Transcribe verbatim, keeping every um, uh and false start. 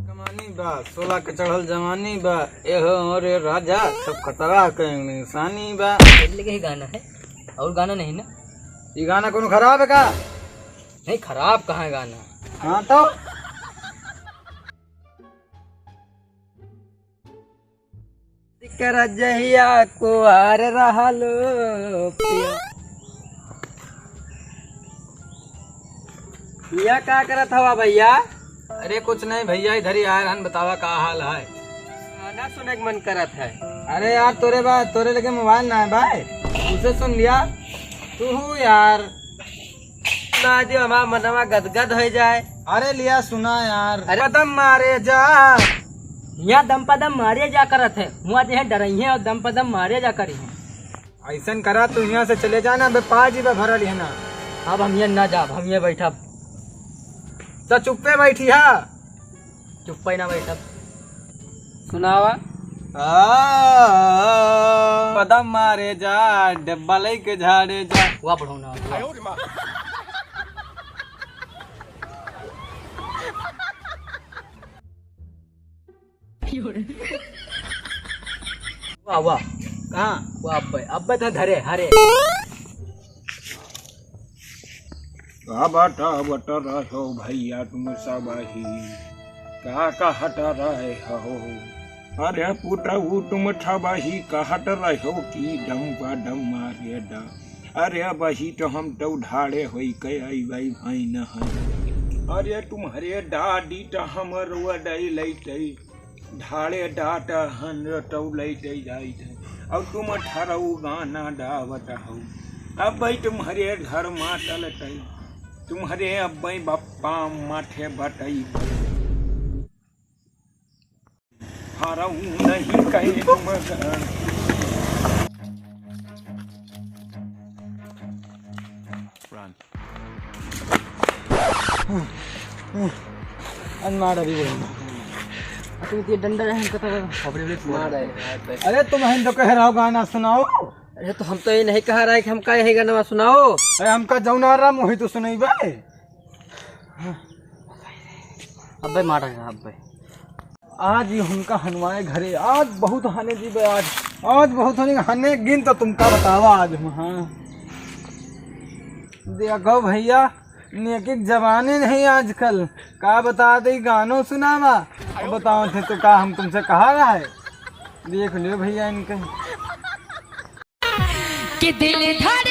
कमानी बा, सोलह के चढ़ल जवानी बा, ए हो रे राजा, सब खतरा के निशानी बा। पहले के ही गाना है, और गाना नहीं ना? ये गाना कोनो खराब है का? नहीं, खराब कहाँ है गाना? हाँ तो? कर जहिया कुआर रहलो पिया। पिया का करत हवा भैया? अरे कुछ नहीं भैया, इधर ही आए रहन, बतावा का हाल है? गाना सुने के मन करत है। अरे यार तोरे बा, तोरे लगे मोबाइल ना है भाई, उसे सुन लिया। तू हूँ यार। ना जी, हमार मनवा गदगद हो जाए। अरे लिया सुना यार। अरे कदम मारे जा। यहाँ दम पदम मारे जा करत है, हुआ जे है डरइहे और दम पदम मारे जा करी है। ऐसन करा तू यहाँ से चले जाना, बे पाजी बे भरल है ना। अब हम ये ना जाब, हम ये बैठब। तो चुप्पे बैठी हा। चुप्पे ना बैठब। सुनावा। आ, कदम मारे जा, डब्बा लेके झाड़े जा। वाह, पढ़ो ना। वाह, वाह। कहाँ? वाह, अब्बे, अब्बे तो धरे, हरे। का बतावत रहो भैया तुम सबही, का कहत रहे हो? अरे पुतहु तुम छबही कहत रहो कि डम पा डम मारे डा। अरे बही तो हम तो ढाड़े होई के आई बाई भाई न है। अरे तुम्हरे डाडी तो हमरो डई लैतई। ढाले डाट हन रटौ लैते जाइत है। और तुम अठारह गाना डावत हो। अब भाई तुम्हरे घर मातल तई। तुम्हरे अब भाई बप्पा माथे बटई। हरऊ नहीं कहे तुम। अन मार अभी बोल। तू ये डंडा है, हमको तो खबरे उबरे मार रहा है। अरे तुम हम तो कह रहा हो गाना सुनाओ। अरे तो हम तो ये नहीं कह रहा है कि हमका यही गाना सुनाओ। अरे हमका जौन आ रहा वही तो सुनाई बे। अब्बे मार रहा है, अब्बे। आज ही हमका हनवाए घरे, आज बहुत हने जी बे, आज, आज बहुत हने, हने गिन तो तुमका बतावा आज हम, हाँ। देखो भैया, नेकी के जमाने नहीं आजकल, का बता दे, गानो सुनावा, और बताओ थे तो का हम तुमसे कहा रहा है, देख लियो भैया इनके। कि दिल धड़